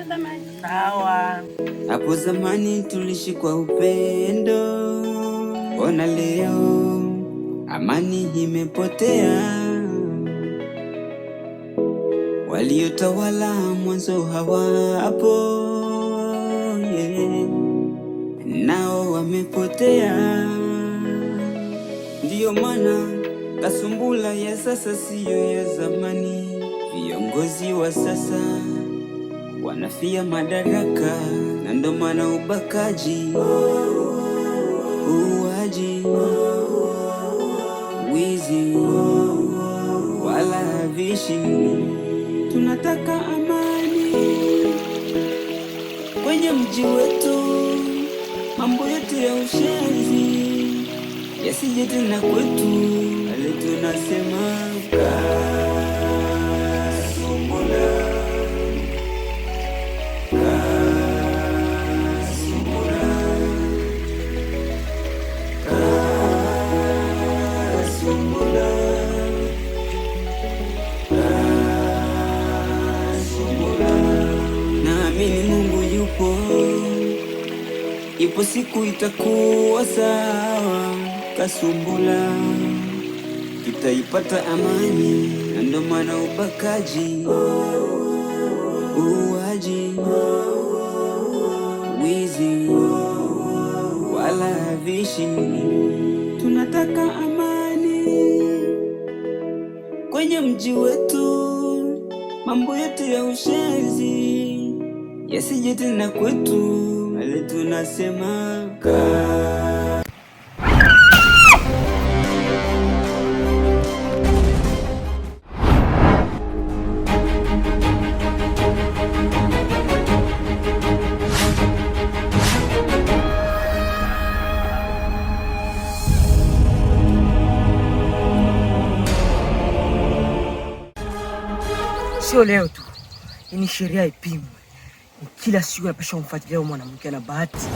Mtazamaji. Sawa. Hapo zamani tuliishi kwa upendo, ona leo amani imepotea. Waliotawala mwanzo hawapo, yeah, nao wamepotea. Ndiyo maana Kasumbula ya sasa siyo ya zamani. Viongozi wa sasa wanafia madaraka, na ndo maana ubakaji, uuaji, wizi wala havishi. Tunataka amani kwenye mji wetu, mambo yote ya ushenzi yasije tena kwetu. Ale tunasema Kasumbula, Kasumbula, Kasumbula, Kasumbula. Naamini Mungu yupo, ipo siku itakuwa sawa. Kasumbula tutaipata amani, na ndo maana ubakaji, uuaji, wizi wala havishi. Tunataka amani kwenye mji wetu, mambo yote ya ushenzi yasije tena kwetu. Ale tunasema ka Sio leo tu, ni sheria ipimwe. Ni kila siku napasha kumfuatilia huyo mwanamke na bahati.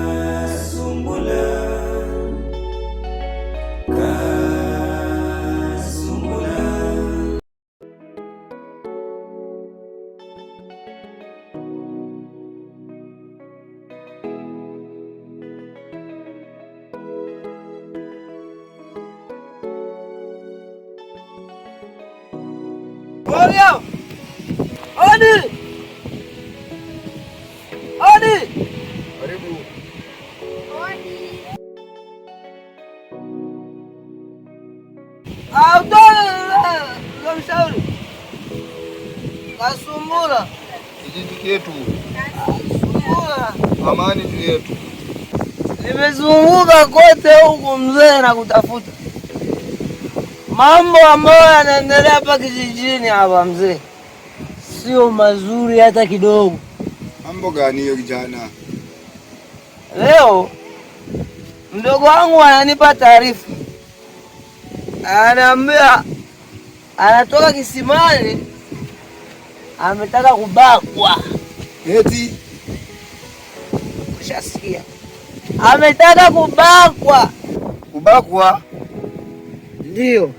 Kasumbula, Kasumbula. Oria! Odi! Odi! Karibu. Mshauri Kasumbula, Kijiji chetu, Kasumbula, amani juu yetu. nimezunguka kote huku mzee na kutafuta mambo ambayo yanaendelea hapa kijijini hapa mzee, sio mazuri hata kidogo. Mambo gani hiyo kijana? Leo mdogo wangu ananipa taarifa, anaambia anatoka kisimani, ametaka kubakwa. Eti Ushasikia? Ametaka kubakwa. kubakwa? Ndio.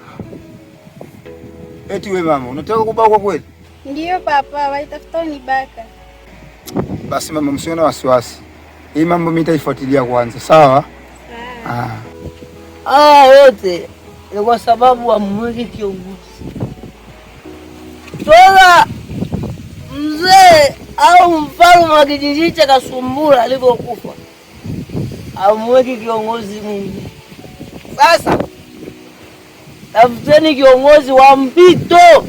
Eti we mama, unataka kubakwa kweli? Ndiyo papa, walitafuta unibaka. Basi mama, msiwe na wasiwasi. Hii mambo mimi nitaifuatilia kwanza, sawa? Sawa. Ah. Haya yote ni kwa sababu hamweki kiongozi. Toka mzee au mfalme wa kijiji cha Kasumbula alivyokufa, hamweki kiongozi mwingine. Sasa tafuteni kiongozi wa mpito,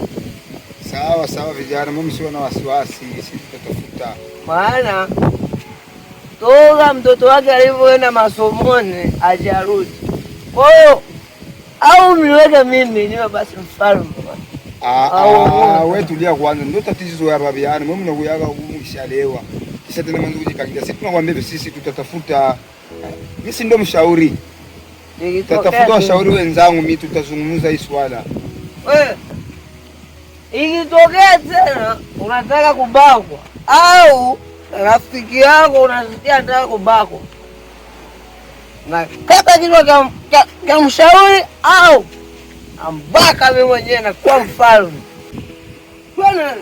Sawa sawa vijana, mimi msiwe na wasiwasi, sisi tutatafuta. maana toka mtoto wake alivyoenda masomoni hajarudi. Kwa hiyo au mniweke mimi niwe basi mfalme. Ah, Au ah, wewe tulia kwanza, ndio tatizo hapa vijana. Mimi mnakuyaga mkishalewa. Kisha tena mwanzo kujipangilia. Sisi tunakwambia hivi, sisi tutatafuta. Mimi si ndio mshauri. Tutatafuta washauri wenzangu, mimi tutazungumza hii swala. Wewe, ikitokea tena unataka kubakwa au rafiki yako unasikia anataka kubakwa, Na kata kichwa cha mshauri au ambaka mimi mwenyewe na kuwa mfalme. Bwana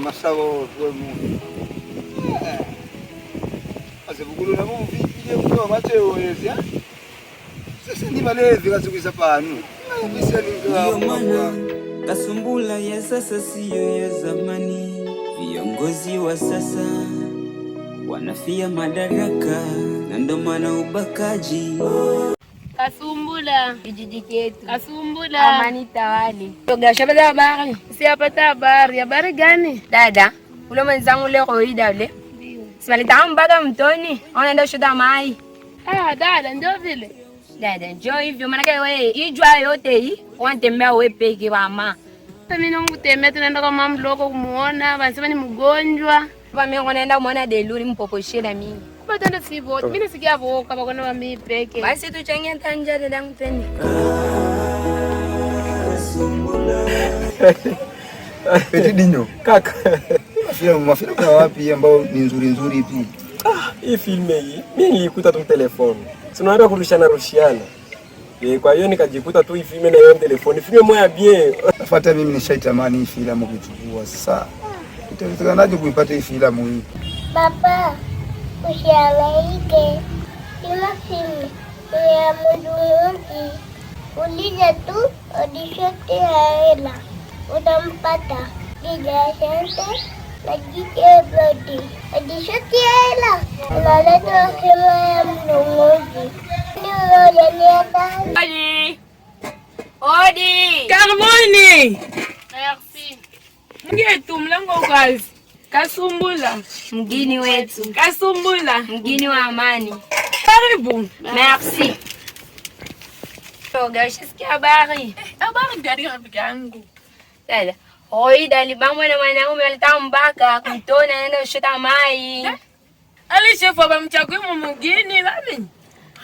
Masabo we muntu. Azivugulula muvipile mto matewezi. Sasa ni malevi kazikwisa pano. Ndiyo maana Kasumbula ya sasa siyo ya zamani. Viongozi wa sasa wanafia madaraka, na ndo maana ubakaji. Kasumbula, Kijiji chetu. Kasumbula. Amani tawali. Ushapata habari? Siyapata habari. Habari gani? Dada, ule mwenzangu ule Roida ule. Siwalitaka mpaka mtoni, anaenda kushota mai. Ah, dada, ndio vile. Dada, njoo hivyo maana wewe ijua yote hii, wanatembea wewe peke mama. Sasa mimi nongutembea tunaenda kwa mama mloko kumuona, wanasema ni mgonjwa. Kwa mimi naenda muona Deluri mpoposhela mimi. Kumbe twende sivyo. Mimi nasikia voka bakona wa mimi peke. Basi tuchangie tanja dadangu twende. Kasumbula. Petit Dinyo. Kaka. Mafilamu ya wapi ambao ni nzuri nzuri hivi? Hii filme hii mimi nilikuta tu telefoni. Si unaenda kurushana rushiana. Kwa hiyo nikajikuta tu hii filme na hiyo telefoni. Filme moja bien. Nafuata mimi nishaitamani hii filamu kuichukua sasa. Itawezekanaje kuipata hii filamu hii? Papa, usihangaike. Ila simu ya mnunuzi. Uliza tu odishote ya hela utampata. DJ Asante na DJ Brody. Odishote ya hela unaleta simu ya mnunuzi. Odi. Odi. Karibuni. Merci. Mgetu mlango ukazi. Kasumbula. Mgini wetu. Kasumbula. Mgini wa amani. Karibu. Merci. Shoga, ushasikia habari? Habari gani rafiki yangu? Dada, Roida alibambwa na mwanaume alitaka mbaka kumtona anaenda kushota mai. Ali shefu abamchagui mumugini bami.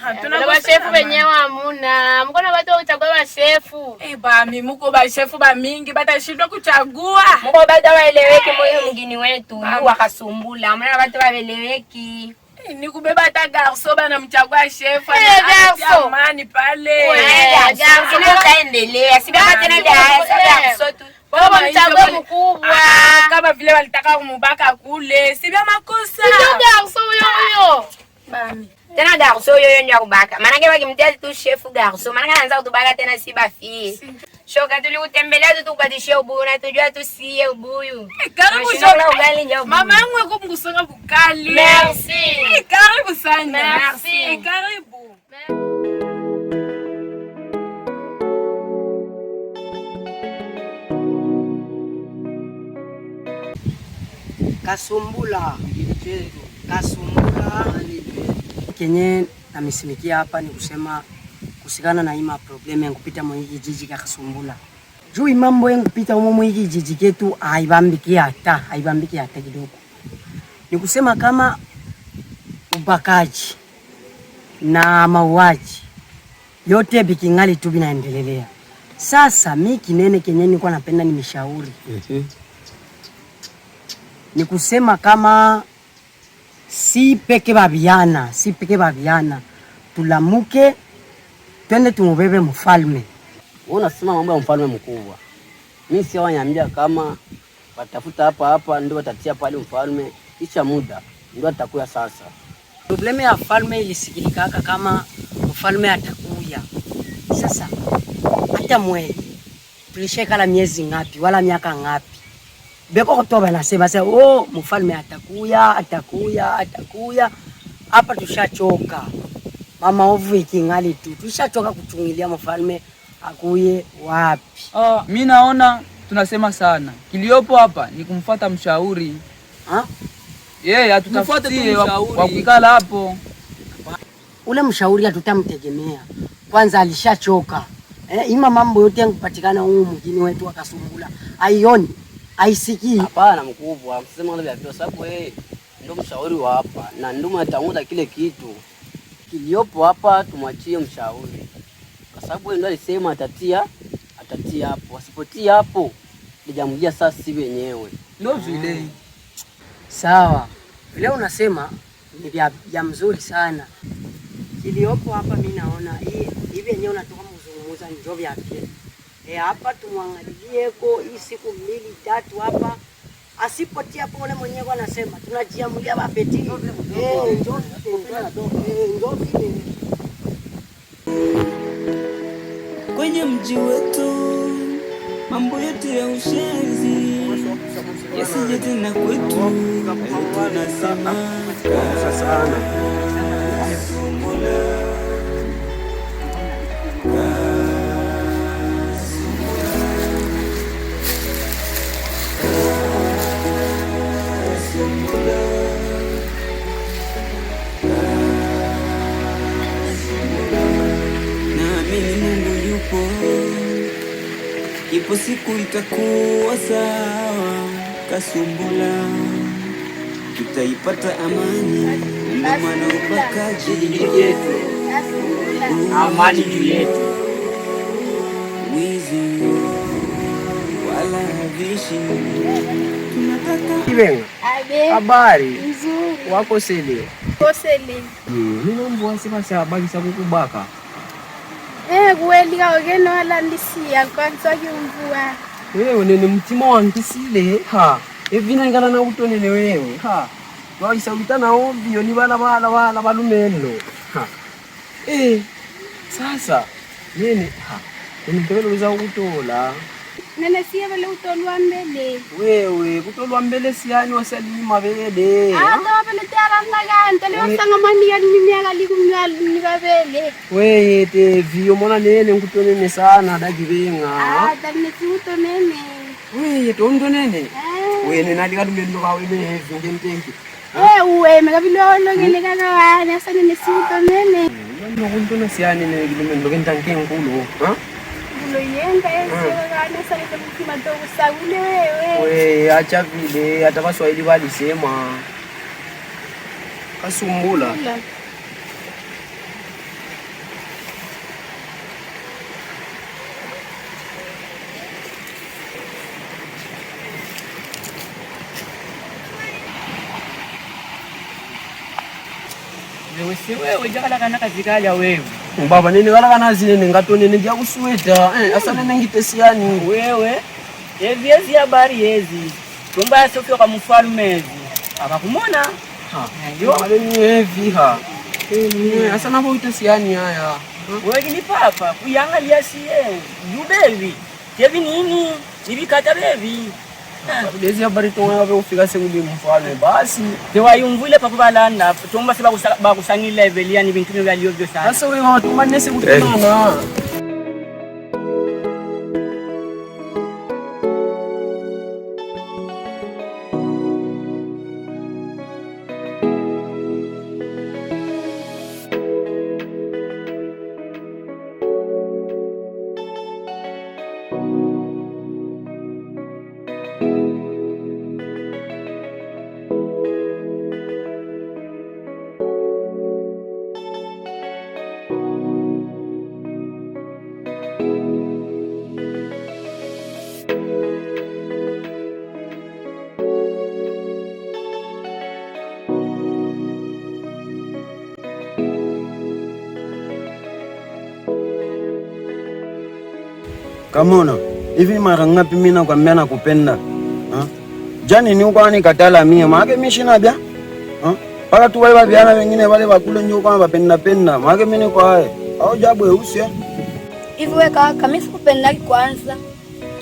Hatuna bashefu wenyewe hamuna. Mkono watu uchagua bashefu. Eh, bami muko bashefu ba mingi batashindwa kuchagua. Mko bado waeleweki moyo mgini wetu, ndio wakasumbula. Maana watu waeleweki. Eh, ni kubeba hata garso bana mchagua shefu. Eh, garso. Amani pale. Eh, garso utaendelea. Si baba tena garso tu. Baba mchague mkubwa. Ah, kama vile walitaka kumubaka kule. Si vya makosa. Ndio garso huyo huyo. Bami. Tena garso yoyo ndio kubaka. Maana wakimtia tu shefu garso, maana anaanza kutubaka tena si bafi. Shoga tulikutembelea tu tukatishia ubuyu na tujua tu siye ubuyu. Karibu Unashinda shoga. kula ugali ndio ubuyu. Mama yangu yuko mkusonga bukali. Merci. Eh, karibu sana. Merci. Eh, karibu. Kasumbula, Kasumbula kenye namisimikia hapa ni kusema kusikana na ima probleme ya kupita mwiki jiji ka Kasumbula. Juu imambo ya kupita umo mwiki jiji ketu haibambiki hata, haibambiki hata kidogo. Ni kusema kama ubakaji na mauaji yote bikingali tu binaendelea. Sasa mi kinene kenye nilikuwa napenda ni mishauri. Ni kusema kama si peke babiana, si peke babiana, tulamuke twende tumubebe mfalme. Wewe unasema mambo ya mfalme mkubwa. Mimi si wanyambia kama watafuta hapa hapa ndio watatia pale mfalme, kisha muda ndio atakuya sasa. Probleme ya mfalme ilisikilikaka kama mfalme atakuya. Sasa hata mwe tulishekala miezi ngapi wala miaka ngapi? Beko kutoba nasema sasa, oh, mfalme atakuya, atakuya, atakuya. Hapa tushachoka. Mama ovu ikingali tu. Tushachoka kuchungilia mfalme akuye wapi. Mi naona tunasema sana. Kiliopo hapa ni kumfuata mshauri. Ha? Yeye Mfuate tu atutafutie mshauri. wa kuikala hapo. Ule mshauri hatutamtegemea. Kwanza alishachoka. Ima mambo yote yankupatikana huu mjini wetu akasumbula. Aioni, aisikii. Hapana mkubwa, msiseme wala vya vile sababu yeye ndio mshauri wa hapa na ndio mnatanguza kile kitu. Kiliopo hapa tumwachie mshauri, kwa sababu yeye ndo alisema atatia, atatia hapo. Asipotia hapo lijamjia sasa si wenyewe. Ndio vile. Sawa, vile unasema ni vya mzuri sana. Kiliopo hapa mi naona hii hivi yenyewe unatoka mzungumuza njo vyake. E, hapa tumwangalieko hii siku mbili tatu hapa asipotia hapo ule mwenyewe anasema tunajiamulia bapeti. Eh, njo njo vile. Kwenye mji wetu mambo yote ya ushenzi yasije tena kwetu, tunasema sana. Naamini Mungu yupo, ipo siku itakuwa sawa. Kasumbula tutaipata amani, ndio maana ubakaji Juu yetu. Amani juu yetu. Wizi wala havishi, tunataka Kivenga. Abe. Habari. Nzuri. Wako sele. Kosele. Mimi mbwa sema sabaki sa kukubaka. Eh, kweli kawakeno alandisia kwanza kimvua. Wewe nene mtima wangisile ha. Evina ngala na utonene wewe ha. Waisawita na ovyo ni bala bala bala balumelo. Ha. Eh, sasa nene ha. Niteweza kutola. Nene siye vele utolwa mbele. Wewe kutolwa mbele siani wasalima vele. Ah, tawa vele tiaranga ntale wasanga mani ya miaka likumya ni babele. Weye tevi omona nene nkutonene sana dakivenga. Ah, tane tutonene. Weye tontonene. Eh. Wene nalikalumelelo kawe mehevi ngentenke. Eh, uwe mekabilo ngene kaka wana sane ne siutonene. Nokuntona siyani nekilumelelo kentanke nkulu. Ha? Kuloyenga esiwakana sane temukima tokusakule wewe. We acha vile hata Waswahili walisema kasumbula. Wewe si wewe jakalakana kazikala wewe. Baba nene kalakana nene ngatonene ndiyakusweta asa nene ngitesiyani. Wewe ezi ezi habari ezi tumba yasofika kwa mfalme ezi akakumona Yo aleni ha. Asa nabo itesiyani haya. Wewe ni papa kuyangalia siye yubevi tevi nini ibikata bevi lezi habari tonga ave ufika sekuli mfalme basi tewayumvule papa balanda tumba se bakusangila evelia ni bintu byaliyovyo sana. Sasa wewe watumane sekutumana. Kamona, hivi mara ngapi mimi nakwambia nakupenda? Ha? Jani ni uko nikatala mie, maana mimi sina bia. Ha? Paka tu wale babiana wengine wale bakule ndio kama bapenda penda, maana mimi niko hai. Au jabu eusi eh? Hivi wewe kaka, mimi sikupenda kwanza.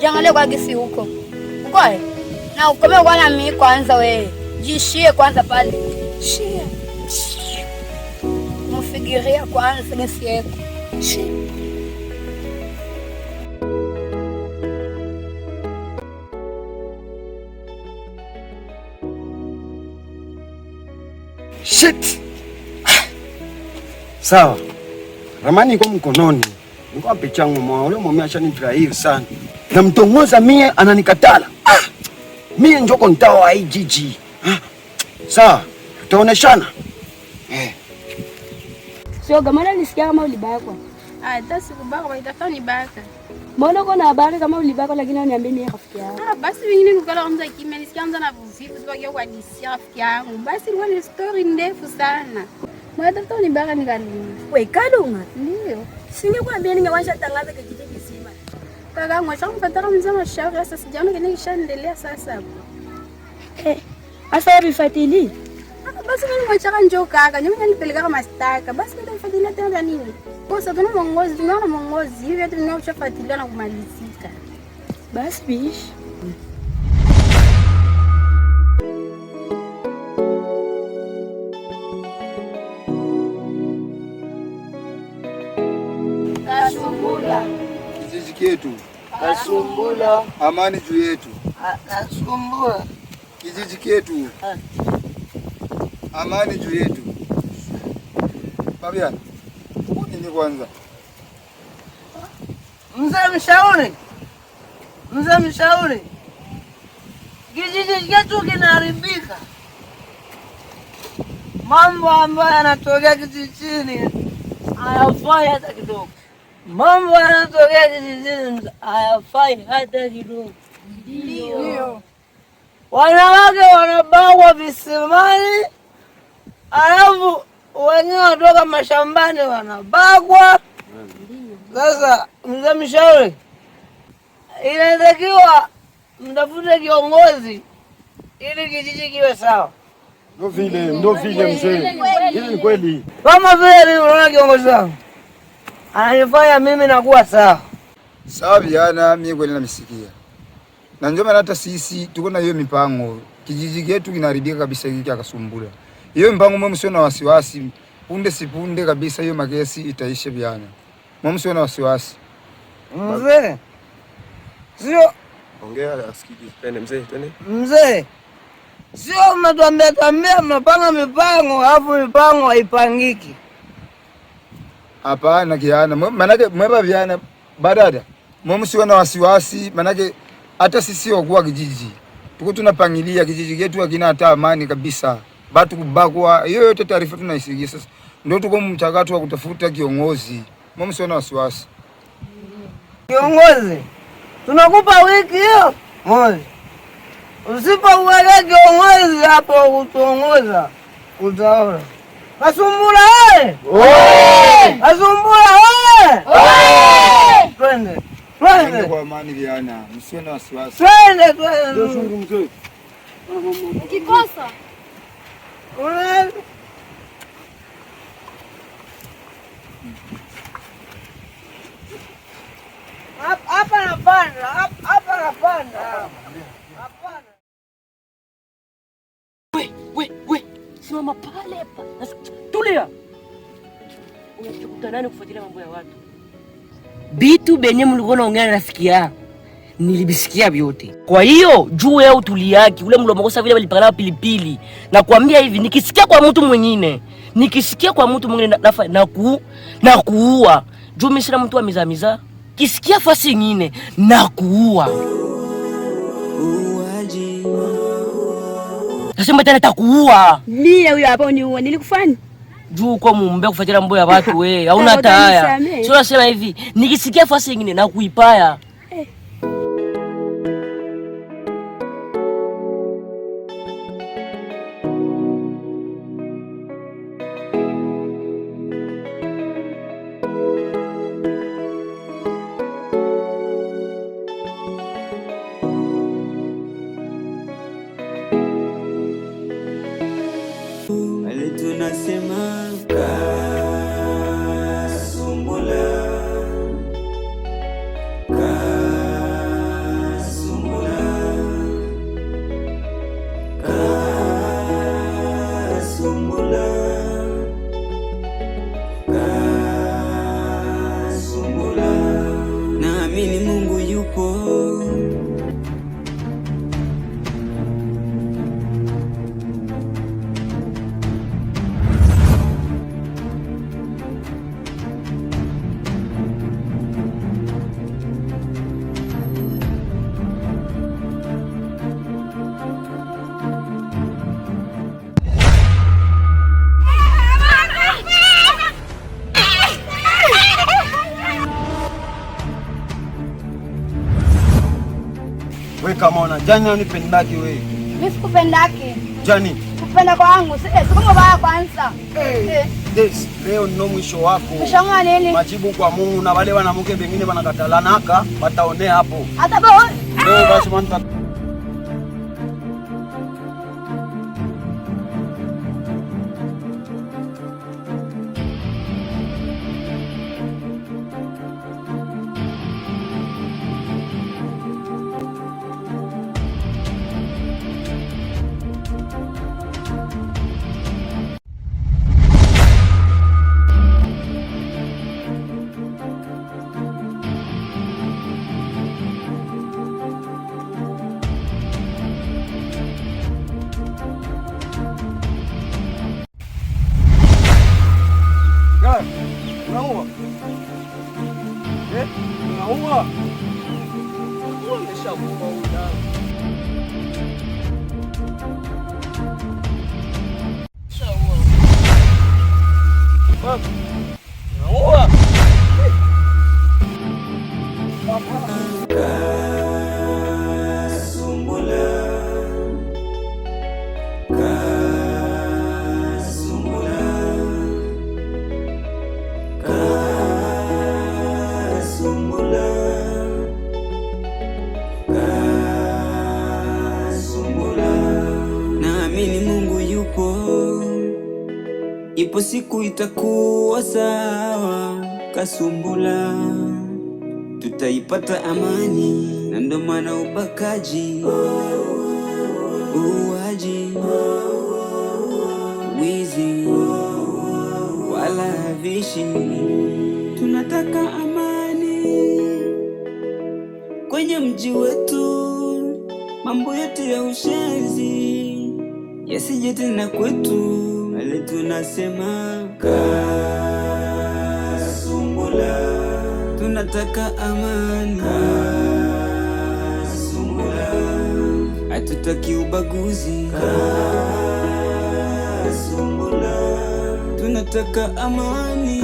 Jiangalie kwa gisi huko. Uko eh? Na ukome kwa na mimi kwanza wewe. Jishie kwanza pale. Shia. Mfikiria kwanza gisi yako. Shia. Shit. Sawa. Ramani iko mkononi. Niko pichangu mwa ule mwami ashanitrahiri sana. Namtongoza mie ananikatala. Ah! Mie njoko ntawa hii jiji. Ah! Sawa, tutaoneshana. Eh. Shoga, mbona nisikia kama ulibakwa? Ah, hata sikubakwa, itafuta nibaka. Mbona uko na habari kama ulibakwa lakini uniambie mimi rafiki yangu? Ah, basi wengine nikala kwanza kimya, nisikia kwanza na vitu kwa kwa disia rafiki yangu. Basi ilikuwa ni story ndefu sana. Mbona tafuta nibaka nikalunga. We kalunga? Ndio. Singekwambia ningewasha tangaza kijiji kizima. Kaka, mwacha kumfuata mzee mashauri sasa sijaona kile kishaendelea sasa hapo. Eh, asa wabifuatili? Ah, basi mimi mwachaka njoo kaka, nyuma nipeleka kama staka. Basi ndio mfuatilia tena nini? Kosa tuna mwongozi, tunaona mwongozi. Hivi vitu vinavyofuatiliwa na kumalizika. Basi bishi. Kasumbula. Kijiji chetu. Kasumbula. Amani juu yetu. Kasumbula. Kijiji chetu. Amani juu yetu. Fabian, uko nini kwanza? Mzee mshauri. Mzee mshauri. Kijiji chetu kinaharibika. Mambo ambayo yanatokea kijijini hayafai hata kidogo. Mambo yanatokea kijijini hayafai hata kidogo. Ndio. Wanawake wanabakwa visimani, alafu wenyewe watoka mashambani wanabakwa. Sasa mzee mshauri, inatakiwa mtafute kiongozi ili kijiji kiwe sawa. Ndo vile mzee. Hili ni kweli. Kama vile mimi unaona kiongozi wangu ananifanya mimi nakuwa sawa. Sawa vijana, mimi kweli namsikia. Na ndio maana hata sisi tuko na hiyo mipango. Kijiji chetu kinaharibika kabisa hiki akasumbula. Hiyo mipango mwe msio na wasiwasi, punde si punde kabisa hiyo makesi itaisha vijana. Mwe msio na wasiwasi. Mzee. Sio ongea asikiki. Twende mzee, twende. Mzee. Sio mnatuambia tuambia mnapanga mipango alafu mipango haipangiki. Hapana kiana, manake mweba vijana badada. Mwe msio na wasiwasi, manake hata sisi wakuwa kijiji tuko tunapangilia kijiji chetu hakina hata amani kabisa. Batu kubakwa, hiyo yote taarifa tunaisikia sasa. Ndio tuko mchakato wa kutafuta kiongozi. Mwe msio na wasiwasi. Kiongozi, tunakupa wiki hiyo moja. Usipouweka kiongozi hapo kutuongoza utaona. Kasumbula oye! Kasumbula oye! Twende. Twende kwa amani vijana, msiwe na wasiwasi. Twende twende. Ukikosa Hapa napanda, hapa napanda. We, simama pale hapa. Tulia. Unachokutana nani kufuatilia mambo ya watu? Bitu benye mlikuwa naongea na rafiki yako nilibisikia vyote. Kwa hiyo juu ya utuliaki ule mlomo kosa vile walipakana pilipili. Na kuambia hivi nikisikia kwa mtu mwingine, na kuua. Juu mimi sina mtu wa mizamiza. Kisikia fasi nyingine na kuua. Nasema tena nitakuua. Mimi huyo hapo ni nilikufanya. Juu kwa mumbe kufuatilia mambo ya watu wewe, hauna taya. Sio nasema hivi, nikisikia fasi nyingine na kuipaya. Tunasema Kasumbula, Kasumbula. We kama jani unipendaki wewe. Mimi sikupendaki. Jani. Kupenda kwangu si kama baya kwanza. This leo ndo mwisho wako. Mwisho wangu nini? Majibu kwa Mungu na wale wanamke wengine wanakatalanaka wataonea hapo. Hata ba leo basi manta. Unaua? Unaua? Umeshakufa huyu dada. Baba. Unaua? Naamini Mungu yupo, ipo siku itakuwa sawa. Kasumbula tutaipata amani, na ndo maana ubakaji, uuaji, wizi wala havishi. Tunataka amani kwenye mji wetu, mambo yote ya ushenzi yasije tena kwetu. Ale tunasema Kasumbula, tunataka amani. Kasumbula, hatutaki ubaguzi. Kasumbula, tunataka amani.